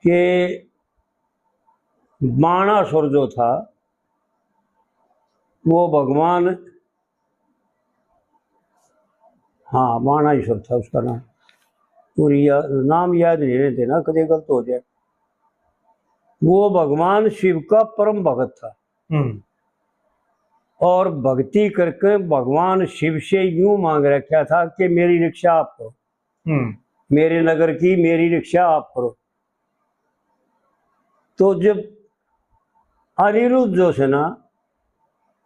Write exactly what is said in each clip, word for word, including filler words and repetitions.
कि बाणासुर जो था, वो भगवान, हाँ, बाणासुर था उसका नाम, और या-, नाम याद नहीं रहते ना, कदे गलत हो जाए। वो भगवान शिव का परम भगत था। हम्म। और भक्ति करके भगवान शिव से यूं मांग रखा था कि मेरी रक्षा आप करो, हम्म। मेरे नगर की मेरी रक्षा आप करो। तो जब अनिरुद्ध जो है ना,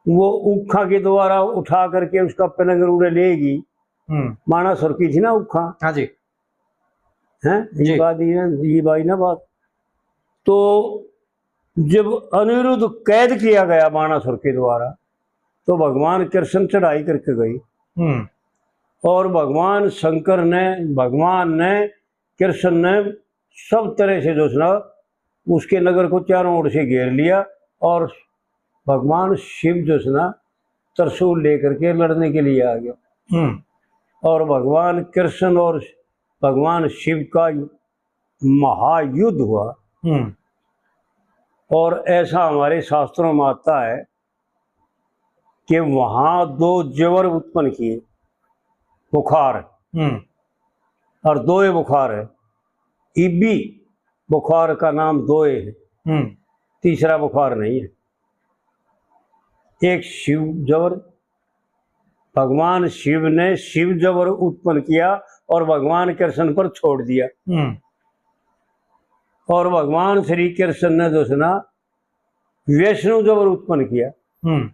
वो उखा के द्वारा उठा करके उसका पलंग उड़े लेगी, हम्म। बाणासुर की थी ना उखा। हाँ जी। हैं? ये जी। बात, ये, ये बात ना बात। तो जब अनिरुद्ध कैद किया गया बाणासुर के द्वारा, तो भगवान कृष्ण चढ़ाई करके गए। हम्म। और भगवान शंकर ने, भगवान ने, कृष्ण ने सब तरह से जो है ना, उसके नगर को चारों ओर से घेर लिया और भगवान शिव जो है ना, त्रिशूल लेकर के लड़ने के लिए आ गया। हम्म। और भगवान कृष्ण और भगवान शिव का महायुद्ध हुआ। हम्म। और ऐसा हमारे शास्त्रों में आता है कि वहां दो जवर उत्पन्न किए, बुखार, हम्म। और दो ये बुखार है, इबी बुखार का नाम दो ये है, हम्म। तीसरा बुखार नहीं है। एक शिव जवर, भगवान शिव ने शिव जवर उत्पन्न किया और भगवान कृष्ण पर छोड़ दिया। हम्म। और भगवान श्री कृष्ण ने जो है ना, वैष्णव जवर उत्पन्न किया। हम्म।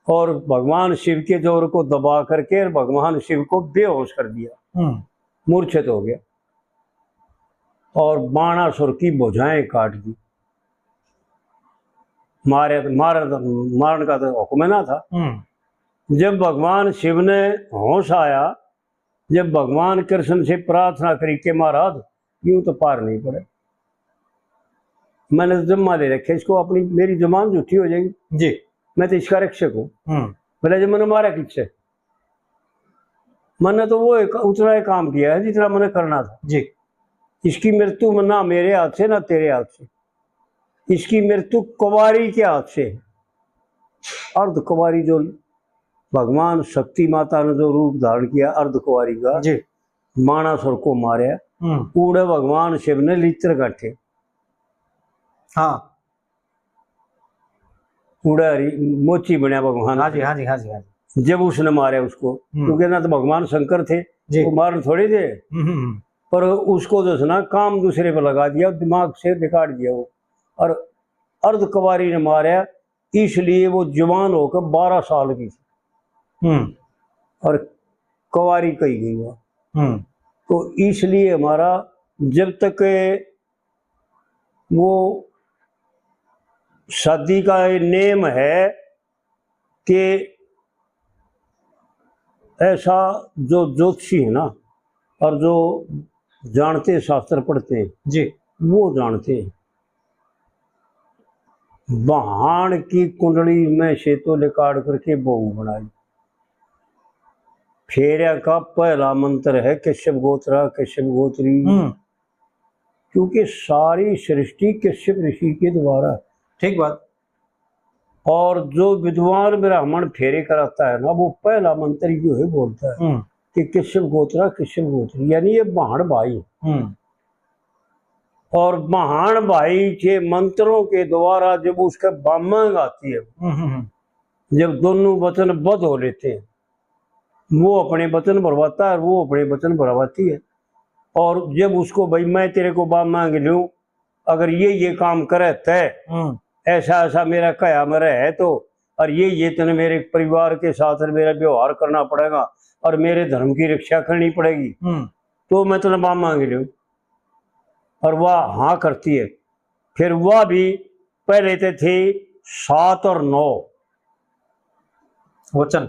और भगवान शिव के जवर को दबा करके और भगवान शिव को बेहोश कर दिया। हम्म। मूर्छित हो गया। और बाणासुर की भुजाएं काट दी। मारे, मार, मारण का तो हुक्म ना था। हम्म। जब भगवान शिव ने होश आया, जब भगवान कृष्ण से प्रार्थना करी कि महाराज, यूं तो पार नहीं पड़े, मैंने तो जम्मा ले रखे इसको, अपनी, मेरी जबान झूठी हो जाएगी। जी। मैं तो इसका रक्षक हूँ। हम्म। बोले, जब मैंने मारा किससे? मैंने तो वो एक, उतना ही काम किया है जितना मैंने करना था। जी। इसकी मृत्यु में ना मेरे हाथ से ना तेरे हाथ से, इसकी मृत्यु कुंवारी के हाथ से है। अर्धकुंवारी जो भगवान शक्ति माता ने जो रूप धारण किया अर्धकुंवारी का, जी। बाणासुर को मारे, हम्म। उड़े भगवान शिव ने लित्र काटे। हाँ। उड़े हरी मोची बनया भगवान। हाँ जी, हाँ जी, हाँ जी, हाँ जी। जब उसने मारे उसको, हम्म। क्योंकि ना तो भगवान शंकर थे, जी। वो मारन थोड़े थे, हम्म, हम्म, हम्म। पर उसको जो है ना काम दूसरे पे लगा दिया, दिमाग से बिगाड़ दिया वो। और अर्धकुंवारी ने मारा, इसलिए वो जवान होकर बारह साल की थी। हम्म। और कुंवारी कही गई वो। हम्म। तो इसलिए हमारा जब तक वो शादी का ये नेम है कि ऐसा जो ज्योतिषी है ना, और जो जानते हैं, शास्त्र पढ़ते हैं, जी। वो जानते हैं। बहान की कुंडली में से तो लिकाड़ करके बहू बनाई। फेरिया का पहला मंत्र है, "कश्यप गोत्रा, कश्यप गोत्री।" हम्म। क्योंकि सारी सृष्टि कश्यप ऋषि के द्वारा। ठीक बात। और जो विद्वान ब्राह्मण फेरे कराता है ना, वो पहला मंत्र यो ही बोलता है, हम्म। कि "कश्यप गोत्रा, कश्यप गोत्री", यानी ये बहन भाई। हम्म। और बहन भाई के मंत्रों के द्वारा जब उसके बामंग आती है, हम्म, हम्म, हम्म। जब दोनों वचन बद हो लेते हैं, वो अपने वचन भरवाता है और वो अपने वचन भरवाती है। और जब उसको, "भाई, मैं तेरे को बामंग लूं, अगर ये, ये काम करे तय, हम्म। ऐसा, ऐसा मेरा कहा में रहे तो, और ये, ये तने मेरे परिवार के साथ मेरा व्यवहार करना पड़ेगा और मेरे धर्म की रक्षा करनी पड़ेगी, हम्म। तो मैं तने बामंग लूं।" और वह हाँ करती है। फिर वह भी पहले तो थे सात और नौ वचन।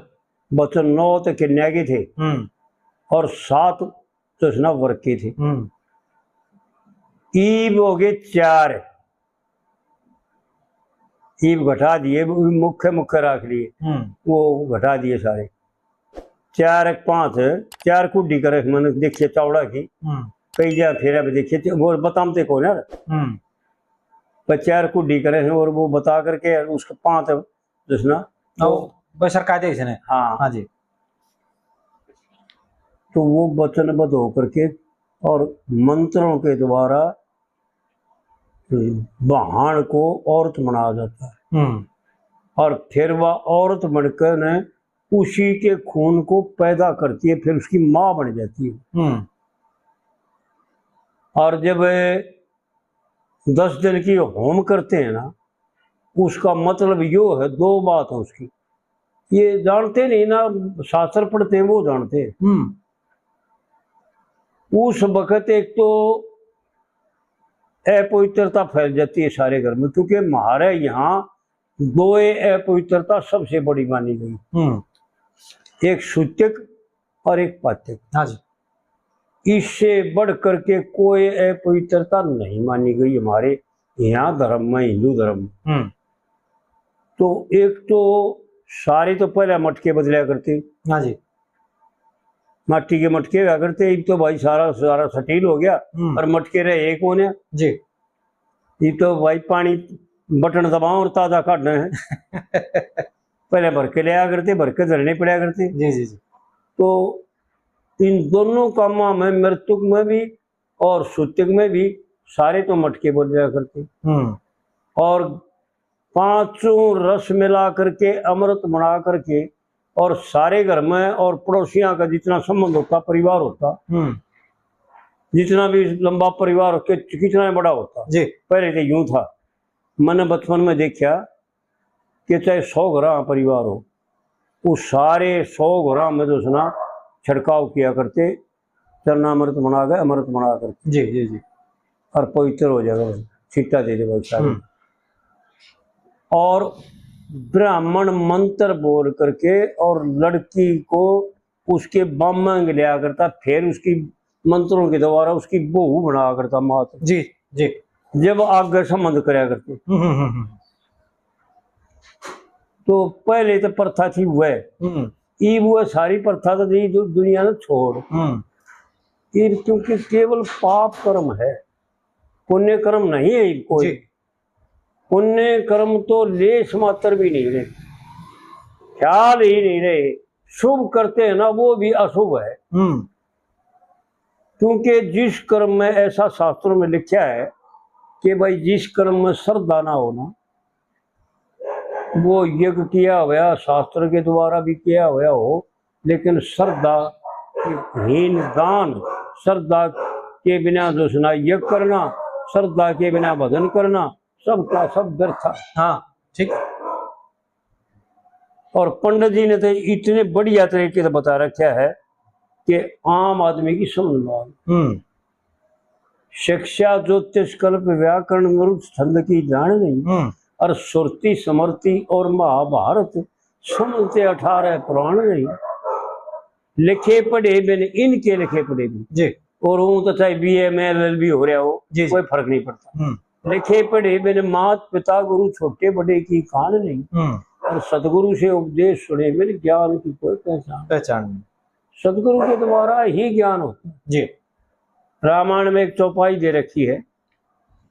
वचन नौ तो कन्या के थे, हम्म। और सात तो उसने वर के थे। हम्म। ईब हो गए चार, ईब घटा दिए, मुख्य मुख्य रख लिए, हम्म। वो घटा दिए सारे। चार एक पांच, चार कुड्डी करे मैंने देखिए चावड़ा की। हम्म। कई जगह फेरा भी देखे थे, वो बताते कौन यार। हम्म। पर चार कुड्डी करे हैं और वो बता करके उसके पांच जसना, तो हाँ, बस सर कायदे इसने। हाँ। हाँ जी। तो वो वचनबद्ध होकर के और मंत्रों के द्वारा, हम्म, बहान को औरत बनाया जाता है। हम्म। और फिर वह औरत बनकर ने उसी के खून को पैदा करती है, फिर उसकी माँ बन जाती है। हम्म। और जब दस दिन की होम करते हैं ना, उसका मतलब यो है, दो बात है उसकी। ये जानते नहीं ना, शास्त्र पढ़ते हैं वो जानते हैं। हम्म। उस वक्त एक तो अपवित्रता फैल जाती है सारे घर में, क्योंकि हमारे यहाँ दो अपवित्रता सबसे बड़ी मानी गई। हम्म। एक सूतक और एक पातक। हाँ जी। इससे बढ़ करके कोई अपवित्रता नहीं मानी गई हमारे यहाँ धर्म में, हिंदू धर्म में। हम्म। तो एक तो सारे तो पहले मटके बदला करते। हाँ जी। माटी के मटके हुआ करते, अब तो भाई सारा, सारा स्टील हो गया। हम्म। और मटके रहे एक होने। जी। ये तो भाई पानी बटन दबाओ और ताजा काटना है। पहले भर के ले आया करते, भर के धरने पड़ा करते। जी, जी, जी। तो इन दोनों कामों में, मृतक में भी और सूतक में भी, सारे तो मटके बदला करते। हम्म। और पांचों रस मिला करके, अमृत बना करके, और सारे घर में और पड़ोसियां का जितना संबंध होता, परिवार होता, हम्म। जितना भी लंबा परिवार हो, कि-, कितना ही बड़ा होता, जी। पहले तो यूं था, मैंने बचपन में देखा कि चाहे सौ घरां परिवार हो, उस सारे सौ घरां में तो उसना छिड़काव किया करते, चरणामृत बना के, अमृत बना करके। जी, जी, जी। और पवित्र हो जाएगा, बस छिट्टा दे दे भाई साहब। हम्म। और ब्राह्मण मंत्र बोल करके और लड़की को उसके बामंग लिया करता, फिर उसकी मंत्रों के द्वारा उसकी बहू बना करता मात। जी, जी। जब आगे संबंध करया करते। हम्म, हम्म, हम्म, हम्म। तो पहले तो प्रथा थी वह। हम्म। इब वह सारी प्रथा तो दी दु-, दुनिया ने छोड़। हम्म। इब क्योंकि केवल पाप कर्म है, पुण्य कर्म नहीं है इब कोई। जी। पुण्य कर्म तो लेश मात्र भी नहीं रहे, ख्याल ही नहीं रहे। शुभ करते हैं ना, वो भी अशुभ है। हम्म। क्योंकि जिस कर्म में, ऐसा शास्त्रों में लिखा है कि भाई, जिस कर्म में श्रद्धा ना हो ना, वो यज्ञ किया हुआ, शास्त्र के द्वारा भी किया हुआ हो, लेकिन श्रद्धा हीन दान, श्रद्धा के बिना जो सुना यज्ञ करना, श्रद्धा के बिना भजन करना, सब का सब व्यर्थ है। हाँ, ठीक। और पंडित जी ने तो इतने बढ़िया तरीके से बता रखा है कि आम आदमी की समझ में आ। हम्म। शिक्षा ज्योतिष कल्प व्याकरण नृत छंद की जान नहीं, हम्म। और श्रुति स्मृति और महाभारत समझते अठारह पुराण नहीं। लिखे पढ़े बिन इनके लिखे पढ़े बिन। जी। और वो तो चाहे बीए में एलएलबी हो रहा हो, जी, जी। कोई फर्क नहीं पड़ता। हम्म। लिखे पढ़े बिन मात पिता गुरु छोटे बड़े की कान नहीं। हम्म। और सतगुरु से उपदेश सुने बिन ज्ञान की कोई पहचान। पहचान नहीं। सतगुरु के द्वारा ही ज्ञान होता है। जी। रामायण में एक चौपाई दे रखी है,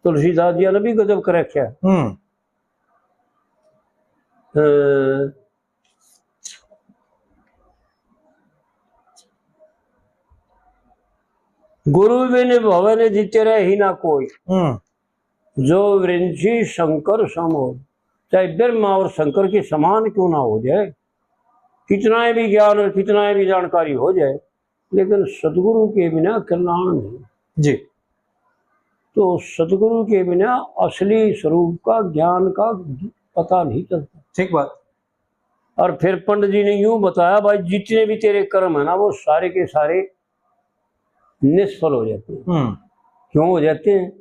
तुलसीदास जी ने भी गजब कर रखा है। हम्म। अ, गुरु बिन भवन जिते रहे ही ना कोई। हम्म। जो विरिंची शंकर सम हो, चाहे ब्रह्मा और शंकर के समान क्यों ना हो जाए, कितना भी ज्ञान और कितना भी जानकारी हो जाए, लेकिन सतगुरु के बिना कल्याण नहीं। जी। तो सतगुरु के बिना असली स्वरूप का, ज्ञान का पता नहीं चलता। ठीक बात। और फिर पंडित जी ने यूं बताया, भाई, जितने भी तेरे कर्म है ना, वो सारे के सारे निष्फल हो जाते हैं। हम्म। क्यों हो जाते हैं?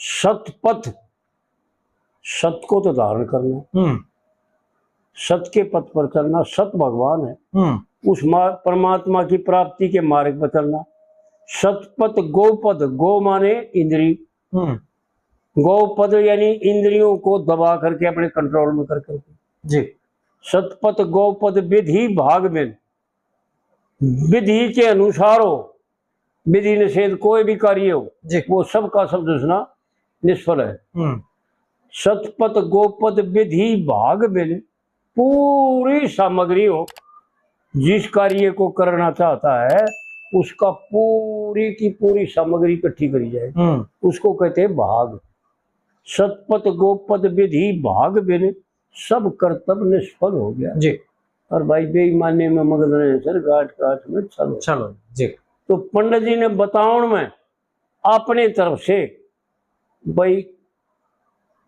सतपथ, सत को तो धारण करना, हम्म। सत के पथ पर चलना, सत भगवान है। हम्म। उस मा-, परमात्मा की प्राप्ति के मार्ग पर चलना। सतपथ गोपद, गो माने इंद्री, हम्म। गोपद यानी इंद्रियों को दबा करके, अपने कंट्रोल में कर करके। जी। सतपथ गोपद विधि भाग में, विधि के अनुसार हो, विधि निषेध कोई भी कार्य हो, जी। वो सब का सब जो है ना निष्फल है। हम्म। सतपथ गोपथ विधि भाग बिन पूरी सामग्री हो, जिस कार्य को करना चाहता है उसका पूरी की पूरी सामग्री इकट्ठी करी जाए, हम्म। उसको कहते हैं भाग। सतपथ गोपथ विधि भाग बिन सब कर्तव्य निष्फल हो गया। जी। और भाई बेईमानी में मगन रहे सर, गांठ गांठ में छल हो। चलो जी। तो पंडित जी ने बतावन में अपनी तरफ से भाई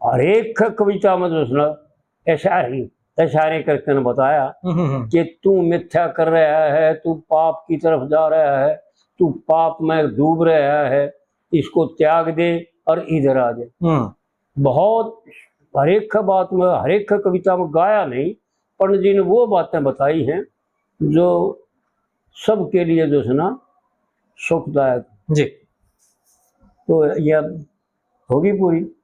हरेक कविता में जो है ना इशारे, इशारे करके ने बताया हम्म, हम्म, हम्म। कि तू मिथ्या कर रहा है, तू पाप की तरफ जा रहा है, तू पाप में डूब रहा है, इसको त्याग दे और इधर आ जा। हम्म। बहुत हरेक बात में, हरेक कविता में गाया नहीं, पंडित जी ने वो बातें बताई हैं जो सबके लिए जो है ना सुखदायक। जी। तो यह होगी पूरी।